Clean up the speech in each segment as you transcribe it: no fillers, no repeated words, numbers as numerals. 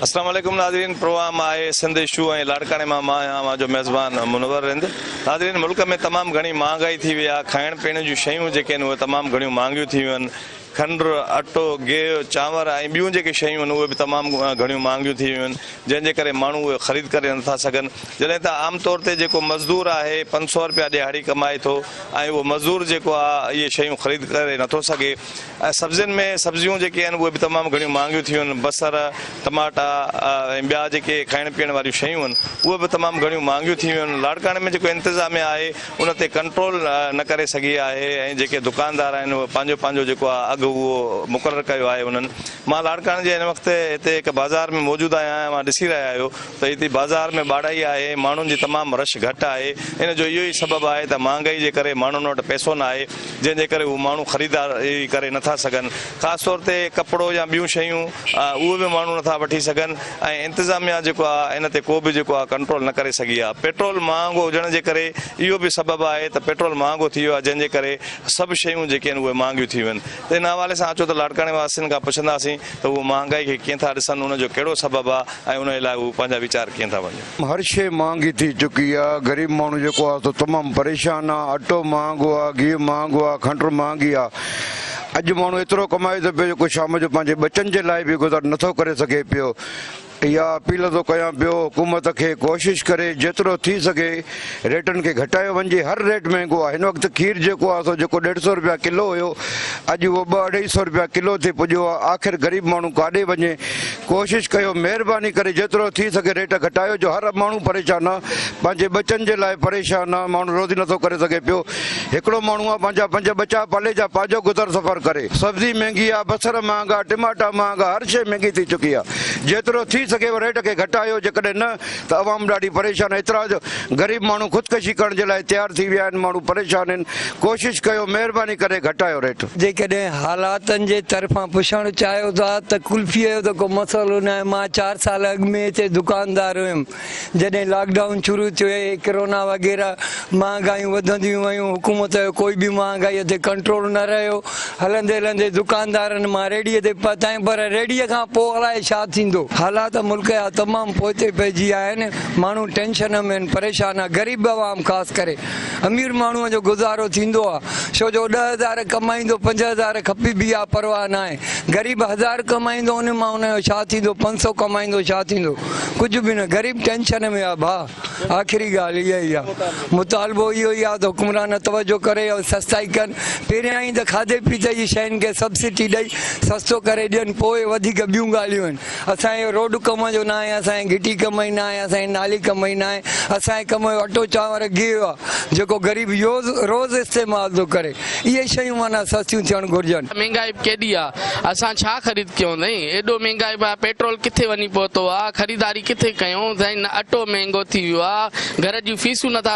اسلام عليڪم ناظرين پروگرام آهي سنڌ اشو ۽ لاڙڪاڻي مان مان آهيان اوهان جو ميزبان منور رند ناظرين ملڪ ۾ تمام گهڻي مهانگائي ٿي وئي آهي کائڻ پيئڻ جون شيون جيڪي آهن اهي تمام گهڻيون مهانگيون ٿي ويون آهن کنڊ اٽو گيهه چانور ۽ ٻيون جيڪي شيون آهن اهي به تمام گهڻيون مهانگيون ٿي ويون آهن جنهن جي ڪري ماڻهو اهي خريد ڪري نٿا سگهن جڏهن ته عام طور تي جيڪو مزدور آهي 500 رپيا ڏهاڙي ڪمائي ٿو ۽ اهو مزدور جيڪو آهي اهي شيون خريد ڪري نٿو سگهي ۽ سبزين ۾ سبزيون جيڪي آهن اهي به تمام گهڻيون مهانگيون ٿي ويون آهن بصر، ٽماٽا ۽ ٻيا جيڪي کائڻ پيئڻ واريون شيون آهن اهي به تمام گهڻيون مهانگيون ٿي ويون آهن لاڙڪاڻي ۾ جيڪو انتظاميا آهي ان تي ڪنٽرول نه ڪري سگهي آهي ۽ جيڪي دڪاندار آهن اهي پنهنجو پنهنجو جيڪو آهي اگهه اهو مقرر ڪيو آهي انهن مان لاڙڪاڻي جي هن وقت هتي هڪ بازار ۾ موجود آهيان ۽ اوهان ڏسي رهيا آهيو ته هتي بازار ۾ ٻاڙائي آهي ماڻهن جي تمام رش گهٽ آهي ان جو اهو ئي سبب آهي ته مهانگائي جي ڪري ماڻهن وٽ پئسو نه آهي جنهن جي ڪري هو ماڻهو خريداري ڪري نٿا سگهن خاص طور تي ڪپڙو يا ٻيون شيون اهي به ماڻهو نٿا وٺي سگهن ۽ انتظاميا جيڪو آهي ان تي ڪو به جيڪو آهي ڪنٽرول نه ڪري سگهي آهي پيٽرول مهانگو هجڻ جي ڪري اهو به سبب آهي ته پيٽرول مهانگو ٿي ويو آهي جنهن جي ڪري سڀ شيون جيڪي آهن اهي مهانگيون ٿي ويون آهن ته ان حوالي سان اچو ته لاڙڪاڻي واسين کان پڇنداسين ته هو مهانگائي کي ڪيئن ٿا ڏسن ان جو ڪهڙو سبب آهي ۽ ان جي لاء هو پنهنجا ويچار ڪيئن ٿا ونڊين. هر شيء مهانگي ٿي چڪي آ، غريب ماڻهو جيڪو آ سو تمام پريشان آ، اٽو مهانگو آ، گيهه مهانگو آ، کنڊ مهانگي آ، اڄ ماڻهو ايترو ڪمائي ٿو پيو جيڪو شام جو پنهنجي ٻچن جي لاء به گذر نٿو ڪري سگهي پيو، اها اپيل ٿو ڪيان پيو حڪومت کي ڪوشش ڪري جيترو ٿي سگهي ريٽن کي گهٽايو وڃجي، هر ريٽ مهنگو آ، هن وقت کير جيڪو آ سو جيڪو ڏيڍ سو رپيا ڪلو هيو اڄ اهو ٻه اڍائي سو رپيا ڪلو ٿي پڄيو آ، آخر غريب ماڻهو ڪاڏي وڃي، ڪوشش ڪيو مهرباني ڪري جيترو ٿي سگهي ريٽ گهٽايو جو هر ماڻهو پريشان آ پنهنجي ٻچن جي لاء پريشان آ ماڻهو روزي نٿو ڪري سگهي پيو هڪڙو ماڻهو آ پنهنجا پنج ٻچا پالي جا پنهنجو گذر سفر ڪري سبزي مهنگي آ بصر مهانگا ٽماٽا مهانگا هر شي مهنگي ٿي چڪي آ جيترو ٿي سگهي ريٽ کي گهٽايو جيڪڏهن نه ته عوام ڏاڍي پريشان ايترا جو غريب ماڻهو خودڪشي ڪرڻ جي لاء تيار ٿي ويا آهن ماڻهو پريشان آهن ڪوشش ڪيو مهرباني ڪري گهٽايو ريٽ. جيڪڏهن حالاتن جي طرفان پڇڻ چاهيو ٿا ته قلفيء جو ته ڪو مسئلو ناهي مان چار سال اڳ ۾ هتي دڪاندار هيم جڏهن لاڪ ڊائون شروع ٿيو هي ڪرونا وغيره مهانگايون وڌنديون ويون حڪومت جو ڪوئي به مهانگائيء تي ڪنٽرول نه رهيو هلندي هلندي دڪاندارن مان ريڙهيء تي پهتا آهيون پر ريڙهيء کان پوء الائي ڇا ٿيندو. حالات ملڪ جا تمام پوئتي پئجي ويا آهن، ماڻهو ٽينشن ۾ آهن، پريشان آهن، غريب عوام خاص ڪري امير ماڻهوء جو گذارو ٿيندو آهي ڇو جو 10,000 ڪمائيندو 5,000 کپي به اها پرواهه ناهي، غريب هزار ڪمائيندو ان مان ان جو ڇا ٿيندو، 500 ڪمائيندو ڇا ٿيندو، ڪجهه به نه، غريب ٽينشن ۾ آهي ڀاء. آخري ڳالهه اها ئي آهي مطالبو اهو ئي آهي ته حڪمران توجه ڪري ۽ سستائي ڪن پهريان ئي ته کاڌي پيتي جي شين کي سبسڊي ڏئي سستو ڪري ڏين پوء وڌيڪ ٻيون ڳالهيون آهن اسان جو روڊ ڪم جو ناهي اسان جي گهٽي ڪم جي ناهي اسان جي نالي ڪم جي ناهي اسان جي ڪم جو اٽو چانور گيهه آهي جيڪو غريب يوز روز استعمال ٿو ڪري اهي شيون معنيٰ سستيون ٿيڻ گهرجن. مهنگائي به ڪيڏي آ اسان ڇا خريد ڪيون سائين ايڏو مهنگائي به آ پيٽرول ڪٿي وڃي پهتو آ خريداري ڪٿي ڪيون سائين نه اٽو مهنگو ٿي ويو آ گهر جون فيسون نٿا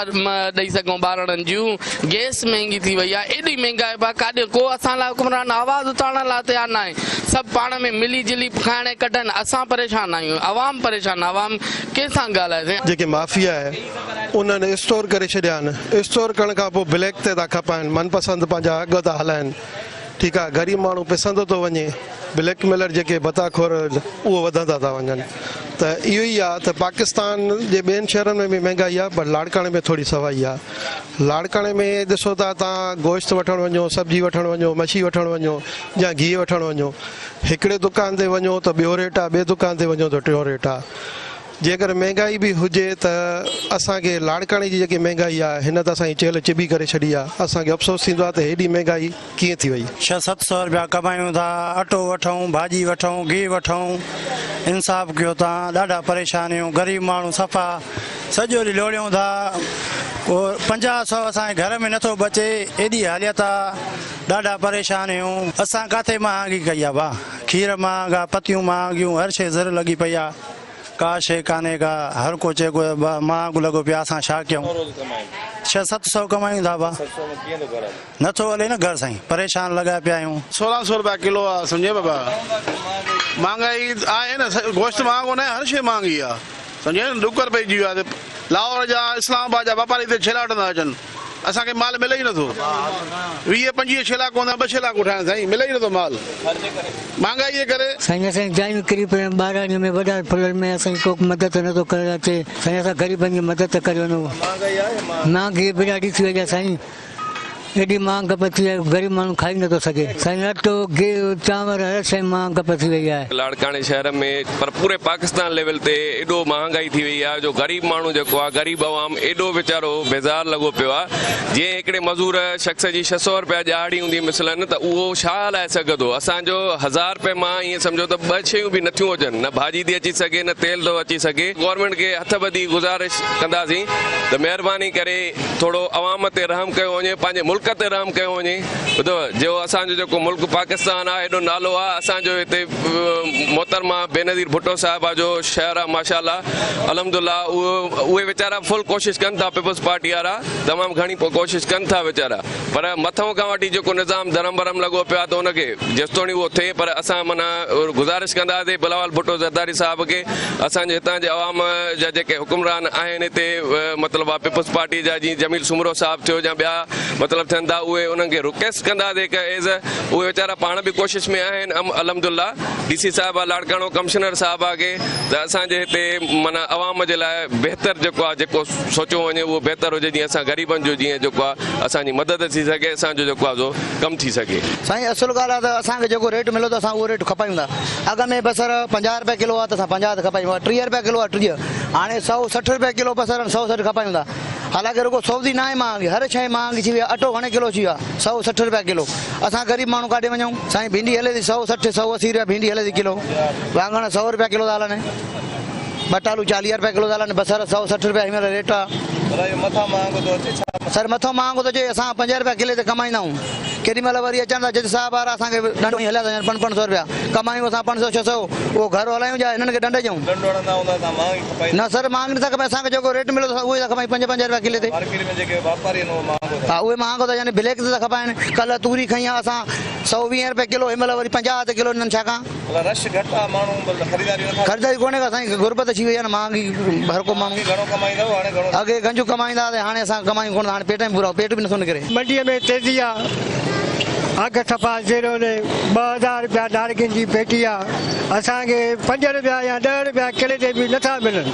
ڏئي سگهون ٻارڙن جون گئس مهنگي ٿي وئي آ ايڏي مهنگائي به آ ڪاڏي ڪو اسان لاء حڪمران آواز اٿارڻ لاء تيار ناهي سڀ پاڻ ۾ ملي جلي کائڻ ۽ ڪڍن اسان پريشان آهيون عوام پريشان عوام ڪنهن سان ڳالهائي سائين. جيڪي مافيا آهي انهن اسٽور ڪري ڇڏيا آهن اسٽور ڪرڻ کان پوء بليڪ تي ٿا کپائن من پسند پنهنجا اگهه ٿا هلائن ٺيڪ آهي غريب ماڻهو پسندو ٿو وڃي بليڪ ميلر جيڪي ڀتا خور اهو وڌندا ٿا وڃن ته اهو ئي آهي ته پاڪستان جي ٻين شهرن ۾ به مهنگائي آهي پر لاڙڪاڻي ۾ ٿوري سوائي آهي لاڙڪاڻي ۾ ڏسو ٿا تان گوشت وٺڻ وڃو سبزي وٺڻ وڃو مڇي وٺڻ وڃو يا گيهه وٺڻ وڃو هڪڙي دڪان تي وڃو ته ٻيو ريٽ آهي ٻئي دڪان تي وڃو ته ٽيون ريٽ آهي جيڪر مهنگائي به هجي ته اسان کي لاڙڪاڻي جي جيڪي مهنگائي آهي هن ته اسان جي چيلهه چٻي ڪري ڇڏي آهي اسان کي افسوس ٿيندو آهي ته هيڏي مهنگائي ڪيئن ٿي وئي. ڇهه ست سئو رپيا ڪمايون ٿا اٽو وٺون ڀاڄي وٺون گيهه وٺون انصاف ڪيو تان ڏاڍا پريشان آهيون غريب ماڻهو صفا سڄو ڏينهن لوڙيون ٿا ڪو 50 سئو اسان جي گهر ۾ نٿو بچي ايڏي حاليت آ ڏاڍا پريشان آهيون اسان ڪاٿي مهانگي ڪئي آ ڀا کير مهانگا پتيون مهانگيون هر شي زر لڳي پئي آ. ڪا شيء ڪانهي ڪا، هر ڪو چئي ڪو مهانگو لڳو پيو آ، اسان ڇا ڪيون؟ ڇهه ست سئو ڪمايون ٿا ڀا. نٿو هلي نه گهر سائين، پريشان لڳا پيا آهيون. 16 سئو روپيا ڪلو آ سمجهي بابا مهانگائي آهي نه گوشت مهانگو ناهي هر شيء مهانگي آ سمجهي نه ڏڪر پئجي ويو آ لاهور جا اسلام آباد جا واپاري هتي ڇيلا وٺندا اچن. اسان کي مال ملي ئي نٿو. 20 25 ڇيلا ڪونه ٻه ڇيلا ڪوٺايا سائين ملي ئي نٿو مال مھانگائي جي ڪري. سائين اسان جون جايون ڪري پيون آهن ٻهراڙين ۾ وڏا ڦلن ۾ اسان جي ڪو مدد نٿو ڪري اچي سائين اسان غريبن جي مدد ڪريو نو مھانگي به ڏاڍي ٿي وئي آهي سائين ايڏي مھانگ پئي آهي غريب ماڻهو کائي نٿو سگهي سائين اٽو گيهه چانور هر شيء مھانگ پئي وئي آهي. لاڙڪاڻي شهر ۾ پر پوري پاڪستان ليول تي ايڏو مهانگائي ٿي وئي آهي جو غريب ماڻهو جيڪو آهي غريب عوام ايڏو ويچارو بيزار لڳو پيو آهي جيئن هڪڙي مزور شخص جي 600 رپيا ڏهاڙي هوندي مثلاً ته اهو ڇا هلائي سگهندو اسان جو هزار رپئي مان ائين سمجهو ته ٻه شيون به نٿيون اچن نه ڀاڄي ٿي اچي سگهي نه تيل ٿو اچي سگهي گورنمينٽ کي هٿ ٻڌي گذارش ڪنداسين ته مهرباني ڪري ٿورو عوام تي رحم ڪيو وڃي پنهنجي ملڪ تي رحم ڪيو وڃي ٻڌو جو اسان جو جيڪو ملڪ پاڪستان آهي ايڏو نالو آهي اسان جو هتي محترمه بينظير ڀٽو صاحبه جو شهر آهي ماشاء الله الحمد لله اهي ويچارا فل ڪوشش ڪن ٿا پيپلز پارٽي وارا تمام گهڻي ڪوشش ڪن ٿا ويچارا پر مٿئون کان وٺي جيڪو نظام درهم برهم لڳو پيو آهي ته ان کي جيستوڻي اهو ٿئي پر اسان معنيٰ گذارش ڪنداسين بلاول ڀٽو زرداري صاحب کي اسان جي هتان جي عوام جا جيڪي حڪمران آهن هتي مطلب آ پيپلز پارٽي جا جيئن جميل سومرو صاحب ٿيو يا ٻيا مطلب ٿين ٿا اهي انهن کي رڪويسٽ ڪنداسين ڪه ايز اهي ويچارا پاڻ به ڪوشش ۾ آهن الحمد لله ڊي سي صاحب آ لاڙڪاڻو ڪمشنر صاحب آ کي ته اسان جي هتي معنيٰ عوام جي لاء بهتر جيڪو آ جيڪو سوچيو وڃي اهو بهتر هجي جيئن اسان غريبن جو جيئن جيڪو آ اسان جي مدد ٿي سگهي اسان جو جيڪو آ سو ڪم ٿي سگهي. سائين اصل ڳالهه آ ته اسان کي جيڪو ريٽ مليو ته اسان اهو ريٽ کپايون ٿا اڳ ۾ بصر 50 رپيا ڪلو آ ته اسان 50 تي کپايون ها 30 رپيا ڪلو آ 30 هاڻي 160 رپيا ڪلو بصر آهن 160 کپايون ٿا حالانڪه رڳو سوزي ناهي مهانگي هر شيء مهانگي ٿي وئي آ اٽو گهڻي ڪلو ٿي ويو آ 160 رپيا ڪلو اسان غريب ماڻهو ڪاڏي وڃون سائين ڀينڊي هلي ٿي 160 180 رپيا ڀينڊي هلي ٿي ڪلو واڱڻ 100 رپيا ڪلو ٿا هلن ٻٽالو 40 رپيا ڪلو ٿا هلن بصر 160 رپيا هن مهل ريٽ آ سر مٿان مهانگو ٿو اچي اسان 5 رپيا ڪلي تي ڪمائيندا آهيون ڪيڏي مهل وري اچن ٿا جج صاحب وارا اسان کي ڏنڊ هڻي هليا ٿا وڃن پنج پنج سو رپيا ڪمايون اسان پنج سو ڇهه سو اهو گهر هلايون يا هنن کي ڏنڊ ڏيون نه سر مهانگ نٿا کپائين اسان کي جيڪو ريٽ مليو اهو ئي ٿا کپايون پنج پنج رپيا ڪلي تي ها اهي مهانگو ٿا يعني بليڪ تي ٿا کپائين ڪلهه توري کنئي آ اسان 120 رپيا ڪلو هن مهل وري 50 تي ڪلو ڏنن ڇاڪان مطلب رش گهٽ آ ماڻهو مطلب خريداري نٿا خريداري ڪونهي ڪا سائين غربت اچي وئي آ نه مهانگي هر ڪو ماڻهو اڳي گهڻو ڪمائيندا هئو هاڻي گهڻو اڳي گنج ڪمائيندا هئاسين هاڻي اسان ڪمايون ڪونه ٿا هاڻي پيٽ ۾ پورا پيٽ به نٿو نڪري. منڊيء ۾ تيزي آ اگهه صفا زيرو ني 2000 رپيا نارنگين جي پيٽي آ اسان کي 5 رپيا يا 10 رپيا ڪلي تي به نٿا ملن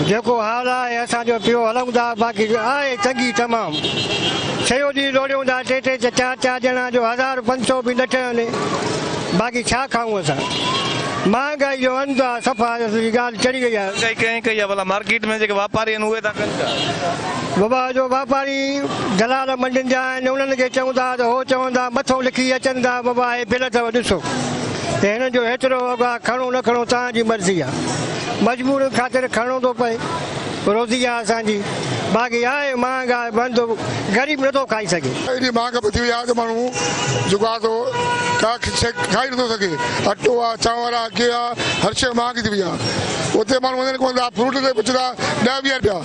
جيڪو حال آهي اسان جو پيو هلون ٿا باقي آهي تنگي تمام سڄو ڏينهن لوڙيون ٿا ٽي ٽي چار چار ڄڻا جو هزار پنج سو به نه ٺهن باقي ڇا کائون اسان مهانگائي جو انت آ صفا جي ڳالهه چڙهي وئي آ. مهانگائي ڪنهن ڪئي آ ڀلا مارڪيٽ ۾ جيڪي واپاري آهن اهي ٿا ڪن ڇا؟ بابا جو واپاري دلال منڊين جا آهن انهن کي چئون ٿا ته هو چون ٿا مٿو لکي اچن ٿا بابا هي بل اٿو ڏسو ته هنن جو هيترو اگهه آ کڻو نه کڻو توهان جي مرضي آ مجبورين خاطر کڻڻو ٿو پئي روزي آ اسان جي باقي آهي مهانگائي بند غريب نٿو کائي سگهي. ايڏي مهانگ به ٿي وئي آهي جو ماڻهو جيڪو آهي سو ڪا شيء کائي نٿو سگهي اٽو آهي چانور آهي گيهه آهي هر شيء مهانگي ٿي وئي آهي اتي ماڻهو وڃن ڪونه ٿا فروٽ تي پڇندا ڏهه ويهه رپيا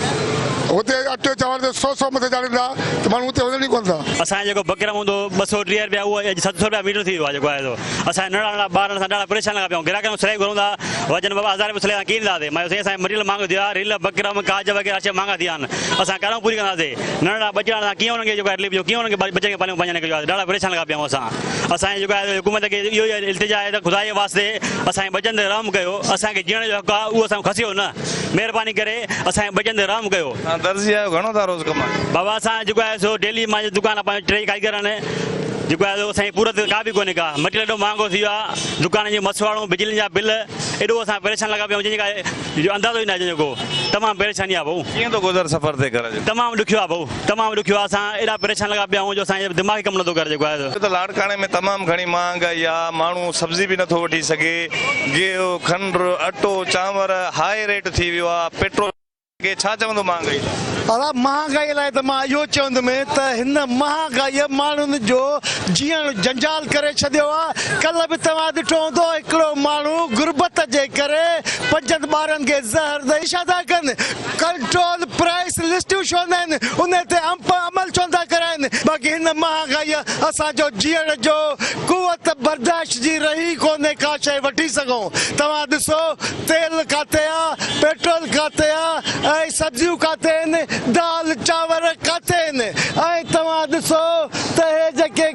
هتي اٽو چانور تي سو سو مٿي چاڙهين ٿا ته ماڻهو اتي وڃن ئي ڪونه ٿا. اسان جو جيڪو بڪرم هوندو هو 230 رپيا اهو اڄ 700 رپيا ميٽر ٿي ويو آهي جيڪو آهي سو اسان جا ننڍڙا ننڍڙا ٻار اسان ڏاڍا پريشان لڳا پيا آهيون گراهڪن کان سلائي گهرون ٿا وجهن بابا هزار رپيا سلائي اسان ڪيئن ڏينداسين مان چيو سائين اسان جو مٽيريل مهانگو ٿي ويو آهي ريل بڪرم ڪاج وغيره شيء مهانگا ٿي ويا آهن اسان ڪارون پوري ڪنداسين ننڍڙا ٻچڙا اسان ڪيئن انهن کي جيڪو آهي رليف ڏيون ڪيئن انهن کي ٻچن کي پاليون پنهنجن کي جو آهي ڏاڍا پريشان لڳا پيا آهيون اسان اسان جي جيڪو آهي حڪومت کي اهو ئي التجا آهي ته خدا جي واسطي اسان جي ٻچن تي رحم ڪيو اسان کي جيئڻ جو حق آهي اهو اسان کان کسيو نه مهرباني ڪري اسان جي ٻچن تي رحم ڪيو. توهان درزي آهيو گهڻو ٿا روز ڪمايو؟ بابا اسان جيڪو آهي سو ڊيلي مانجو دڪان آهي پنهنجو ٽي ڪاريگر آهن جيڪو آهي سو اسان جي پورت ڪا به ڪونهي ڪا مٽيريل ايڏو مهانگو ٿي ويو آهي دڪان جون مسواڙون بجلين جا بل ايڏو اسان پريشان لڳا پيا آهيون جنهن جي ڪا اندازو ئي ناهي جنهن جو ڪو تمام پريشاني آهي ڀائو. ڪيئن ٿو گذر سفر ٿئي گهر جو؟ تمام ڏکيو آهي ڀائو تمام ڏکيو آهي اسان ايڏا پريشان لڳا پيا آهيون جو اسان جو دماغ ئي ڪم نٿو ڪري جيڪو آهي سو. ته لاڙڪاڻي ۾ تمام گهڻي مهانگائي آهي ماڻهو سبزي به نٿو وٺي سگهي گيهه کنڊ اٽو چانور هاء ريٽ ٿي ويو آهي پيٽرول کي ڇا چوندو مهانگائي لاء؟ ادا مهانگائي لاء ته مان اهو چوندم ته هن مهانگائيء ماڻهن جو جيئڻ جنجال ڪري ڇڏيو آهي. ڪلهه به توهان ڏٺو هوندو هڪڙو ماڻهو غربت جي ڪري پنجن ٻارن کي زهر ڏئي ڇا ٿا ڪن؟ ڪنٽرول پرائس لسٽون ڇو نه آهن؟ انهي تي عمل ڇو نه ٿا ڪرائين؟ باقي هن مهانگائيء اسان جو جيئڻ جو قوت برداشت جي رهي ڪونهي ڪا شيء وٺي سگهون. توهان ڏسو تيل ڪاٿي آ، پيٽرول ڪاٿي آ ۽ سبزيون ڪاٿي آهن، دال چانور ڪاٿي آهن ۽ توهان ڏسو ته هي جيڪي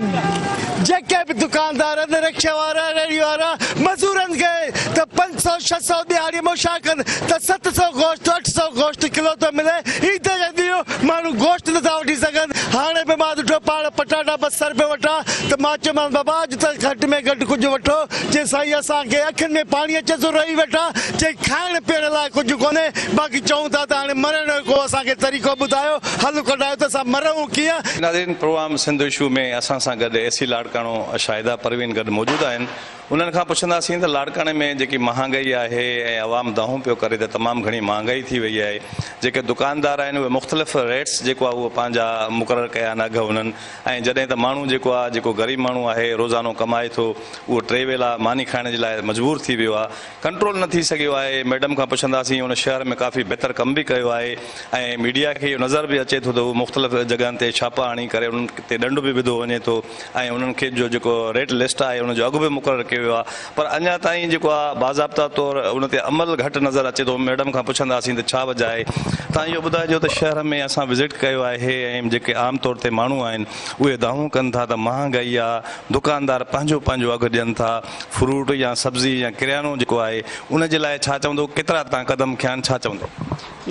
جيڪي به دڪاندار آهن رڪشي وارا ريڙهي وارا مزورن کي ته 500 600 ڏهاڙي مان ڇا ڪن ته 700 گوشت 800 گوشت ڪلو ٿو ملي عيد جي ڏينهن ماڻهو گوشت نٿا وٺي سگهن هاڻي به مان ڏٺو پاڻ پٽاٽا 200 روپيه وٺا ته مان چيومانس بابا اڄ ته گهٽ ۾ گهٽ ڪجهه وٺو چي سائين اسان کي اکين ۾ پاڻي اچي ٿو رهي ويٺا چي کائڻ پيئڻ لاء ڪجهه ڪونهي باقي چئون ٿا ته هاڻي مرڻ جو ڪو اسان کي طريقو ٻڌايو حل ڪڍايو ته اسان مرون ڪيئن. ناظرين پروگرام سنڌ اشو ۾ اسان سان گڏ اي سي لاڙڪاڻو شاهده پروين گڏ موجود آهن انهن کان پڇنداسين ته لاڙڪاڻي ۾ جيڪي مهانگائي آهي ۽ عوام دانهون پيو ڪري ته تمام گهڻي مهانگائي ٿي وئي آهي جيڪي دڪاندار آهن اهي مختلف ريٽس جيڪو آهي اهو پنهنجا مقرر ڪيا آهن اگهه انهن ۽ جڏهن ته ماڻهو جيڪو آهي جيڪو غريب ماڻهو آهي روزانو ڪمائي ٿو اهو ٽي ويلا ماني کائڻ جي لاء مجبور ٿي ويو آهي ڪنٽرول نه ٿي سگهيو آهي ميڊم کان پڇنداسين ان شهر ۾ ڪافي بهتر ڪم به ڪيو آهي ۽ ميڊيا کي اهو نظر به اچي ٿو ته هو مختلف جڳهن تي ڇاپا هڻي ڪري انهن تي ڏنڊ به وڌو وڃي ٿو ۽ انهن کي جو جيڪو ريٽ لسٽ آهي ان جو اگهه به مقرر ڪيو ويو آهي پر اڃا تائين جيڪو آهي باضابطا طور ان تي عمل گهٽ نظر اچي ٿو ميڊم کان پڇنداسين ته ڇا وجه آهي تان اهو ٻڌائجو ته شهر ۾ اسان وزٽ ڪيو آهي ۽ جيڪي عام طور تي ماڻهو آهن اهي دانهون ڪن ٿا ته مهانگائي آهي دڪاندار پنهنجو پنهنجو اگهه ڏين ٿا فروٽ يا سبزي يا ڪريانو جيڪو آهي ان جي لاء ڇا چوندو ڪيترا تان قدم کنيا آهن ڇا چوندو.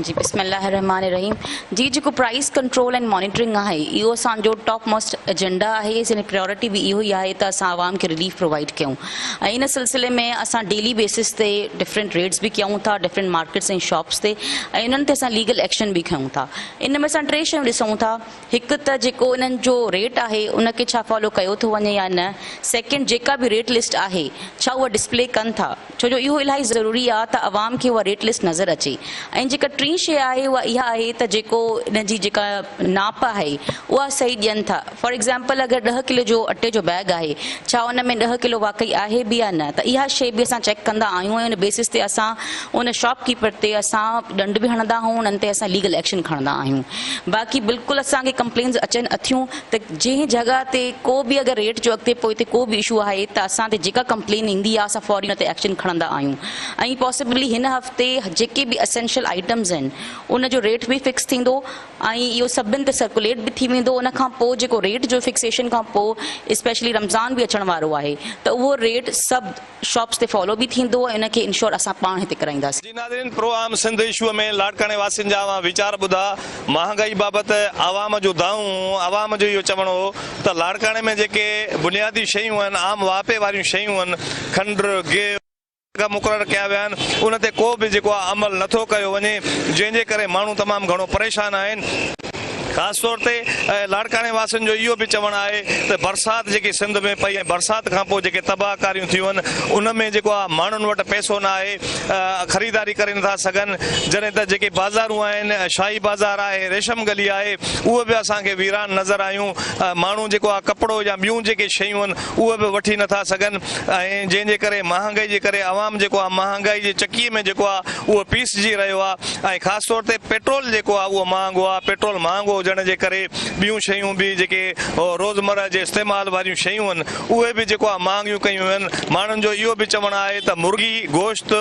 جي بسم الله الرحمٰن الرحيم جي جيڪو پرائس ڪنٽرول اينڊ مانيٽرنگ آهي اهو اسان جو ٽاپ موسٽ ايجنڊا آهي اسان جي پريورٽي به اهو ئي آهي ته اسان عوام کي رليف پرووائيڊ ڪيون ۽ ان سلسلي ۾ اسان ڊيلي بيسس تي ڊفرنٽ ريٽس به ڪيون ٿا ڊفرنٽ مارڪيٽس ۽ شاپس تي ۽ انهن تي اسان ليگل ايڪشن به کيون ٿا ان ۾ اسان ٽي شيون ڏسون ٿا هڪ ته جيڪو انهن جو ريٽ آهي ان کي ڇا فالو ڪيو ٿو وڃي يا نه، سيڪنڊ جيڪا به ريٽ لسٽ آهي ڇا اها ڊسپلي ڪن ٿا ڇو جو اهو الاهي ضروري آ ته عوام کي اها ريٽ لسٽ نظر اچي ۽ جيڪا ٽين شيء آهي اها اها آهي ته جيڪو ان جي جيڪا ناپ آهي اها صحيح ڏين ٿا فار ايگزامپل اگر ڏهه ڪلو جو اٽي جو بيگ آهي ڇا ان ۾ ڏهه ڪلو واقعي آهي به يا نه ته اها شيء به اسان چيڪ ڪندا آهيون ۽ ان بيسس تي اسان ان شاپ ڪيپر تي اسان ڏنڊ به هڻندا آهيون انهن تي اسان ليگل ايڪشن کڻندا آهيون. باقي بلڪل اسان کي ڪمپلينز اچن اٿيون ته جنهن جڳهه تي ڪو به اگر ريٽ جو اڳتي پوئتي ڪو به اشو آهي ته اسان تي جيڪا ڪمپلين ايندي آهي اسان فوري ان تي ايڪشن کڻندا آهيون ۽ پاسيبلي هن هفتي جيڪي به اسينشل آئٽمز آهن ان جو ريٽ به فڪس ٿيندو ۽ اهو سڀن تي سرڪوليٽ به ٿي ويندو ان کان پوء جيڪو ريٽ جو فڪسيشن کان پوء اسپيشلي رمضان به اچڻ وارو آهي ته اهو ريٽ سڀ شاپس تي فالو به ٿيندو ۽ ان کي انشور اسان پاڻ هتي ڪرائينداسين. جي ناظرين پروگرام سنڌ اشو ۾ لاڙڪاڻي واسين جا اوهان ويچار ٻڌا مهانگائي بابت عوام جون دانهون عوام جو اهو چوڻ هو ته لاڙڪاڻي ۾ جيڪي بنيادي شيون آهن عام واهپي واريون شيون آهن کنڊ گيهه اگهه مقرر ڪيا ويا آهن ان تي ڪو به جيڪو آهي عمل نٿو ڪيو وڃي جنهن جي ڪري ماڻهو تمام گهڻو پريشان آهن. خاص طور تي لاڙڪاڻي واسين جو اهو به چوڻ آهي ته برسات جيڪي سنڌ ۾ پئي ۽ برسات کان پوء جيڪي تباهه ڪاريون ٿيون آهن ان ۾ جيڪو آهي ماڻهن وٽ پئسو نه آهي خريداري ڪري نٿا سگهن جڏهن ته جيڪي بازارون آهن شاهي بازار آهي ريشم گلي آهي اهي به اسان کي ويران نظر آيون ماڻهو جيڪو آهي ڪپڙو يا ٻيون جيڪي شيون آهن اهي به وٺي نٿا سگهن ۽ جنهن جي ڪري مهانگائي جي ڪري عوام جيڪو آهي مهانگائي جي چڪي ۾ جيڪو آهي اهو پيسجي رهيو آهي ۽ خاص طور تي پيٽرول جيڪو آهي اهو مهانگو آهي پيٽرول مهانگو هجڻ جي ڪري ٻيون شيون به جيڪي روزمره جي استعمال واريون شيون آهن اهي به جيڪو آهي مهانگيون ڪيون ويون آهن ماڻهن جو اهو به چوڻ آهي ته مرغي گوشت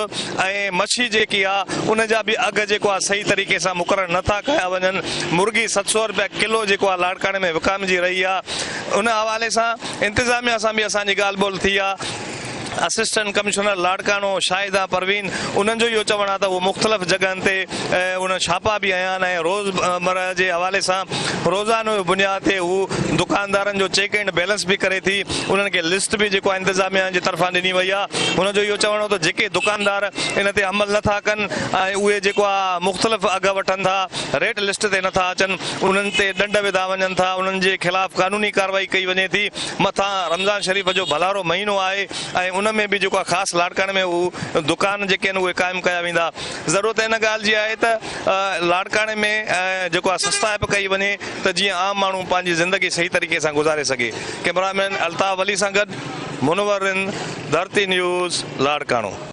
۽ مڇي جيڪي آهي ان جا به اگهه جيڪو آهي صحيح طريقي سان مقرر نٿا ڪيا وڃن مرغي 700 رپيا ڪلو جيڪو آهي لاڙڪاڻي ۾ وڪامجي رهي آهي ان حوالي سان انتظاميا سان به اسان جي ڳالهه ٻولهه ٿي آهي. اسسٽنٽ ڪمشنر لاڙڪاڻو شاهده پروين انهن جو اهو چوڻ آهي ته اهو مختلف جڳهن تي انهن ڇاپا به هنيا آهن ۽ روز مرهه جي حوالي سان روزانو جي بنياد تي هو دڪاندارن جو چيڪ اينڊ بيلنس به ڪري ٿي انهن کي لسٽ به جيڪو آهي انتظاميا جي طرفان ڏني وئي آهي هن جو اهو چوڻ هو ته جيڪي دڪاندار ان تي عمل نٿا ڪن ۽ اهي جيڪو آهي مختلف اگهه وٺن ٿا ريٽ لسٽ تي نٿا اچن انهن تي ڏنڊ وڌا وڃن ٿا، انهن جي خلاف قانوني ڪارروائي ڪئي وڃي ٿي، مٿان رمضان شريف جو ڀلارو مهينو آهي ۽ ان ۾ به جيڪو آهي خاص لاڙڪاڻي ۾ هو دڪان جيڪي آهن اهي قائم ڪيا ويندا، ضرورت ان ڳالهه جي آهي ته لاڙڪاڻي ۾ جيڪو آهي سستائپ ڪئي وڃي ته جيئن عام ماڻهو پنهنجي زندگي صحيح طريقي سان گذاري سگهي، ڪئميرا مين الطاف علي سان گڏ منور رند، ڌرتي نيوز، لاڙڪاڻو.